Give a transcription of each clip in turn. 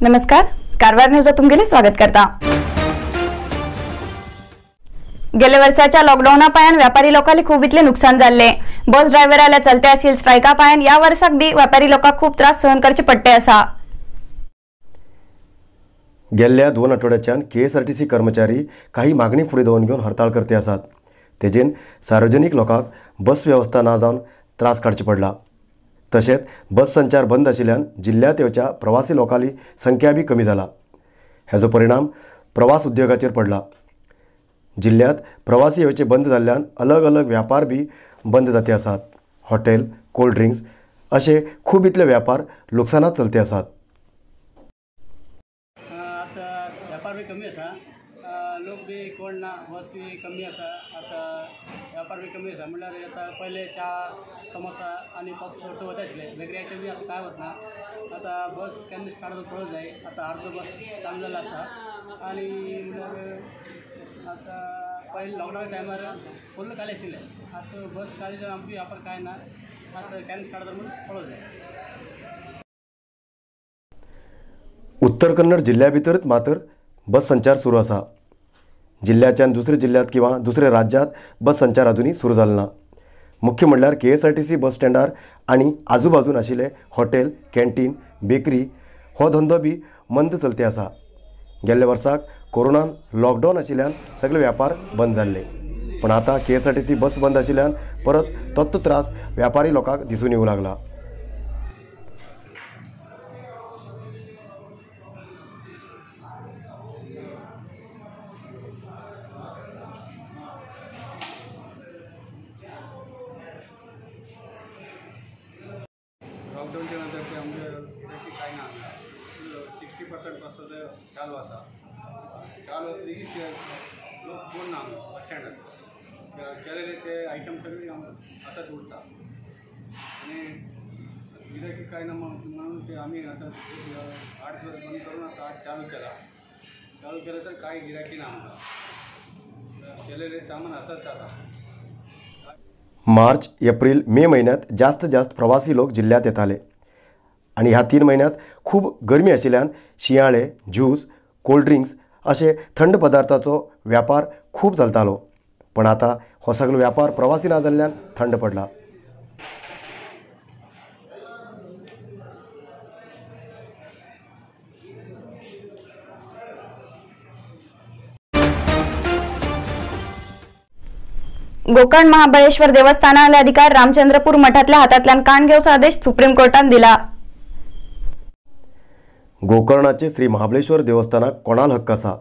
नमस्कार, कारवार न्यूजात तुमगेले स्वागत करता। गेल्या वर्षाच्या लॉकडाऊना पायान व्यापारी लोकांनी खूप इतले नुकसान जाल्ले। बस ड्रायव्हराला चलते असेल स्ट्रायका पायान या वर्षाक बी व्यापारी लोकांक खूप त्रास सहन करचे पडते असा। गेल्या 2 आठवड्याच्यान KSRTC कर्मचारी काही मागणी फुडें दवरून घेवन हडताळ करते आसात। तेजेन सार्वजनिक लोकांक बस व्यवस्था ना जावन त्रास काडचे पडला। तशेंच बस संचार बंद आशिल्ल्यान जिल्ल्यांत येवच्या प्रवासी लोकांली संख्या बी कमी जाला। हेजो परिणाम प्रवास उद्योगाचेर पडला। जिल्ल्यांत प्रवासी येवचे बंद जाल्ल्यान अलग अलग व्यापार बी बंद जाते आसात। हॉटेल, कोल्ड ड्रिंक्स अशे खूब इतले व्यापार लुकसानात चलते आसात। व्यापार बी कमी आसा, लोक बी कोण ना, बस बी कमी आसा, आतां व्यापार बी कमी आसा। म्हणल्यार आतां पयले च्या, समोसा आनी पप्स सोडटो वता आशिल्ले, बेकरी आयटम बी आतां कांय वतना। आतां बस केन्ना स्टार्ट जाता पळोवंक जाय। आतां अर्दो बस चालू जाल्लो आसा। आनी म्हणल्यार आतां पयलीं लॉकडावन टायमार फुल्ल खाली आशिल्लें, आतां बस खाली जावन आमकां व्यापार कांय ना। आतां केन्ना स्टार्ट जाता म्हूण पळोवंक जाय। उत्तर कन्नड जिल्ल्या भितरच मात्र बस संचार सुरू आसा। जिल्ल्याच्यान दुसऱ्या जिल्ल्यांत किंवा दुसऱ्या राज्यांत बस संचार अजुनूय सुरू जालो ना। मुख्य म्हणल्यार KSRTC बस स्टँडार आनी आजूबाजून आशिल्ले हॉटेल, कॅन्टीन, बेकरी हो धंदो बी मंद चलते आसा। गेल्ल्या वर्साक कोरोनान लॉकडावन आशिल्ल्यान सगळे व्यापार बंद जाल्ले, पण आतां KSRTC बस बंद आशिल्ल्यान परत तोच त्रास व्यापारी लोकांक दिसून येवंक लागला। लॉकडाऊनच्या नंतर ते आमचे गिरायकी काय ना, 60% पासून चालू आसा। चालू आसली की लोक कोण ना बस स्टँडार केलेले ते आयटम सगळे आतांच उरता आनी गिरायकी काय ना म्हणून ते आमी आतां 8 दिवस बंद करून आतां 8 चालू केला। चालू केलं तर काय गिरायकी ना आमकां, केलेले सामान आसाच आतां। मार्च, एप्रिल, मे म्हयन्यांत जास्त जास्त प्रवासी लोक जिल्ल्यांत येताले आनी ह्या 3 म्हयन्यांत खूब गरमी आशिल्ल्यान शिंयाळे, ज्यूस, कोल्ड ड्रिंक्स अशे थंड पदार्थाचो व्यापार खूब चलतालो। पण आतां हो सगळो व्यापार प्रवासी ना जाल्ल्यान थंड पडला। गोकर्ण महाबळेश्वर देवस्थानाले अधिकार रामचंद्रपूर मठातल्या हातांतल्यान काण घेवचो आदेश सुप्रीम कोर्टान दिला। गोकर्णाचे श्री महाबळेश्वर देवस्थानाक कोणाल हक्क आसा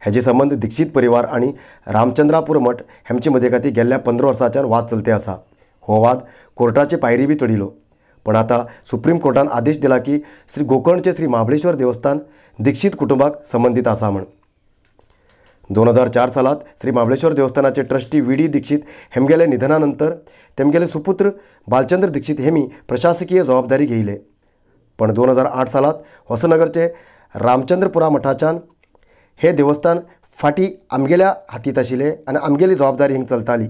हेजे संबंद दीक्षित परिवार आनी रामचंद्रापूर मठ हेमचे मदगतीं गेल्ल्या 15 वर्सांच्यान वाद चलते आसा। हो वाद कोर्टाचे पायरी बी चडिलो, पण आतां सुप्रीम कोर्टान आदेश दिला की श्री गोकर्णचे श्री महाबळेश्वर देवस्थान दीक्षित कुटुंबाक संबंदीत आसा म्हण। 2004 सालात श्री महाबळेश्वर देवस्थानाचे ट्रस्टी VD Dixit हेमगेले निधनानंतर तेमगेले सुपुत्र बालचंद्र दीक्षित हेमी प्रशासकीय जबाबदारी घेयले। पण 2008 सालात होसनगरचे रामचंद्रपुरा मठाच्यान हे देवस्थान फाटी आमगेल्या हातींत आशिल्ले आनी आमगेली जबाबदारी हिंग चलताली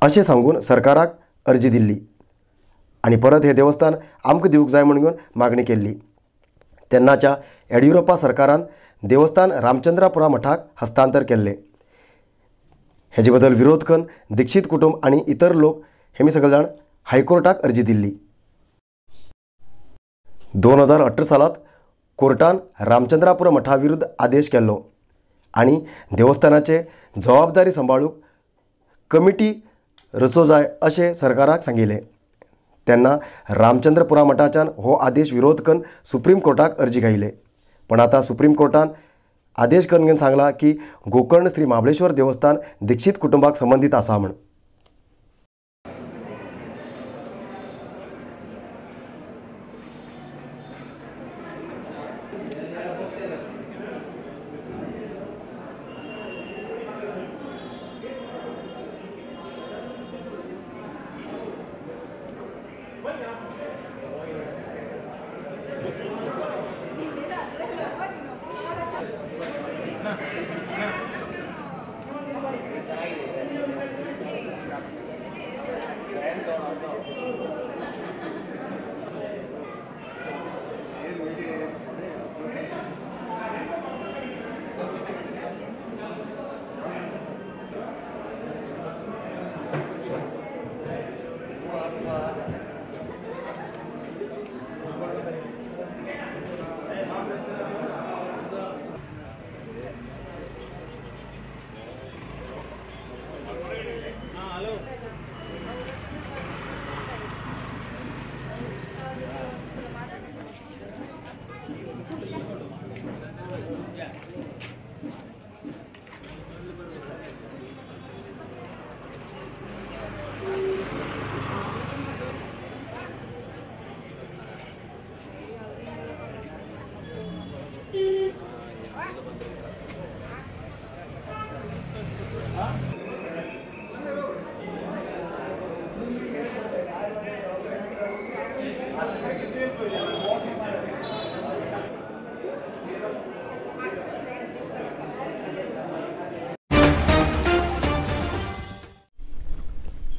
अशें सांगून सरकाराक अर्जी दिल्ली आनी परत हे देवस्थान आमकां दिवंक जाय म्हणून मागणी केल्ली। तेन्नाच्या येडियुरप्पा सरकारान देवस्थान रामचंद्रपुरा मठाक हस्तांतर केल्ले। हेजे बद्दल विरोध करून दीक्षित कुटुंब आनी इतर लोक हेमी सगळे जाण हायकोर्टाक अर्जी दिल्ली। 2018 सालात कोर्टान रामचंद्रापुरा मठा विरुद्ध आदेश केल्लो आनी देवस्थानाचे जबाबदारी सांबाळूंक कमिटी रचो जाय अशें सरकाराक सांगिल्लें। तेन्ना रामचंद्रपुरा मठाच्यान हो आदेश विरोध करून सुप्रीम कोर्टाक अर्जी घायले। पण आतां सुप्रीम कोर्टान आदेश करून घेवन सांगला की गोकर्ण श्री महाबळेश्वर देवस्थान दीक्षित कुटुंबाक संबंदीत आसा म्हण। Thank you.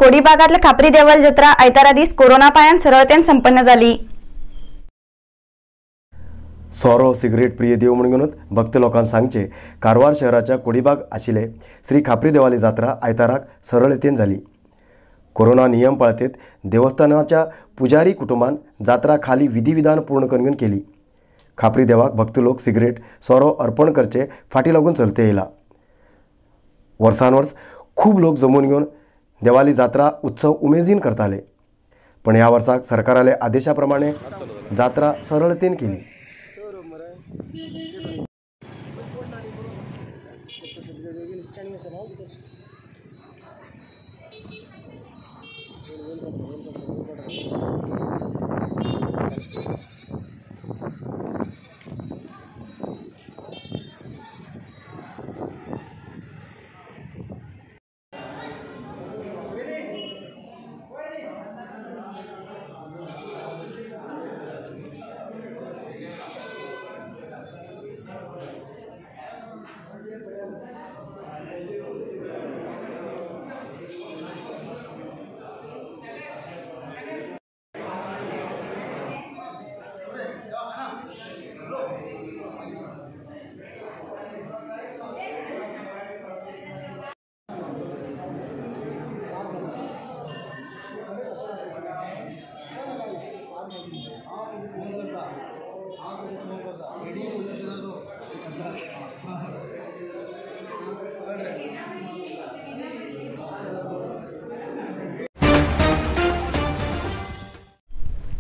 कोडीबागातले खापरी देवल जत्रा आयतारा दीस कोरोना पायान सरळतेन संपन्न जाली। सोरो सिगरेट प्रिय देव म्हणून भक्त लोकांक सांगचे कारवार शहराच्या कोडीबाग आशिल्ले श्री खापरी देवाली जात्रा आयताराक सरळतेन जाली। कोरोना नियम पाळतेत देवस्थानाच्या पुजारी कुटुंबान जात्रा खाली विधिविधान पूर्ण करून केली। खापरी देवाक भक्त लोक सिगरेट सोरो अर्पण करचे फाटी लागून चलते येयला। वर्सान वर्स खूब लोक जमून घेवन देवाली जात्रा उत्सव उमेदीन करताले, पण ह्या वर्साक सरकाराले आदेशा प्रमाणे जात्रा सरळतेन केली।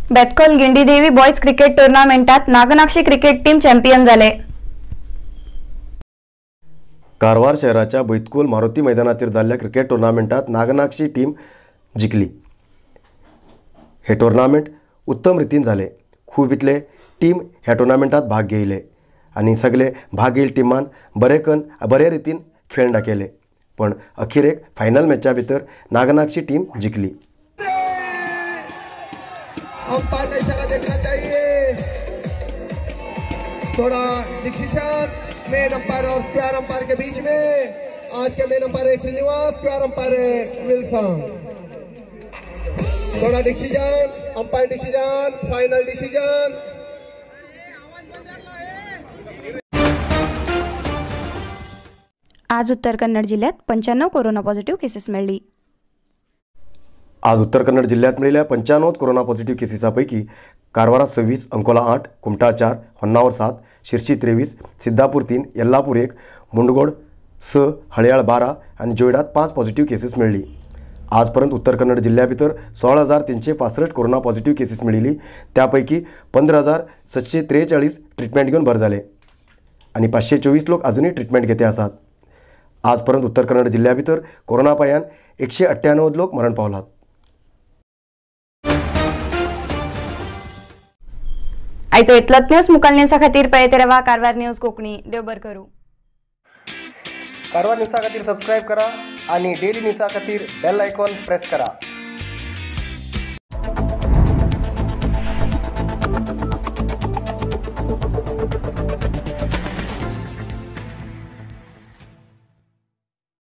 बेतकोल गिंडीदेवी बॉयज क्रिकेट टुर्नामेंटात नागनाक्षी क्रिकेट टीम चॅम्पियन झाले। कारवार शहराच्या बैतकुल मारुती मैदानाचेर जाल्ल्या क्रिकेट टुर्नामेंटात नागनाक्षी टीम जिखली। हे टुर्नामेंट उत्तम रितीन जाले। खूब इतले टीम ह्या टुर्नामेंटात भाग घेयले आनी सगळे भाग घेयिल्ले टिमान बरे कन बरे रितीन खेळ दाखयले, पण अखेरेक फायनल मॅचा भितर नागनाक्षी टीम जिखली। अंपायर का इशारा देखना चाहिए, थोड़ा डिसीजन मेन अंपायर और स्क्वायर अंपायर के बीच में। आज के मेन अंपायर है श्रीनिवास, स्क्वायर अंपायर है विल्सन। थोड़ा decision, umpire decision, final decision. आज उत्तर कन्नड जिल्ह्यात 95 कोरोना पॉझिटिव्ह केसेस मिळली। आज उत्तर कन्नड जिल्ह्यात मिळालेल्या 95 कोरोना पॉझिटिव्ह केसेसापैकी कारवारात 26, अंकोला 8, कुमठा 4, होन्नावर 7, शिरशी 23, सिद्धापूर 3, यल्लापूर 1, मुंडगोड 6, हळयाळ 12 आणि जोयडात 5 पॉझिटिव्ह केसेस मिळली। आजपर्यंत उत्तर कन्नड जिल्ह्याभितर 16,365 कोरोना पॉझिटिव्ह केसेस मिळाली। त्यापैकी 15,743 ट्रीटमेंट घेऊन बरे झाले आणि 524 लोक अजूनही ट्रीटमेंट घेते आसात। आजपर्यंत उत्तर कन्नड जिल्ह्याभितर कोरोना पायान 198 लोक मरण पावलात। आयचो इतलोच न्यूज मुखाल न्यूजा खातीर पळयत रावा कारवार न्यूज कोंकणी। देव बरें करूं। कारवार न्यूजा खातीर सबस्क्रायब करा आणि डेली न्यूजा खातीर बेल आयकॉन प्रेस करा।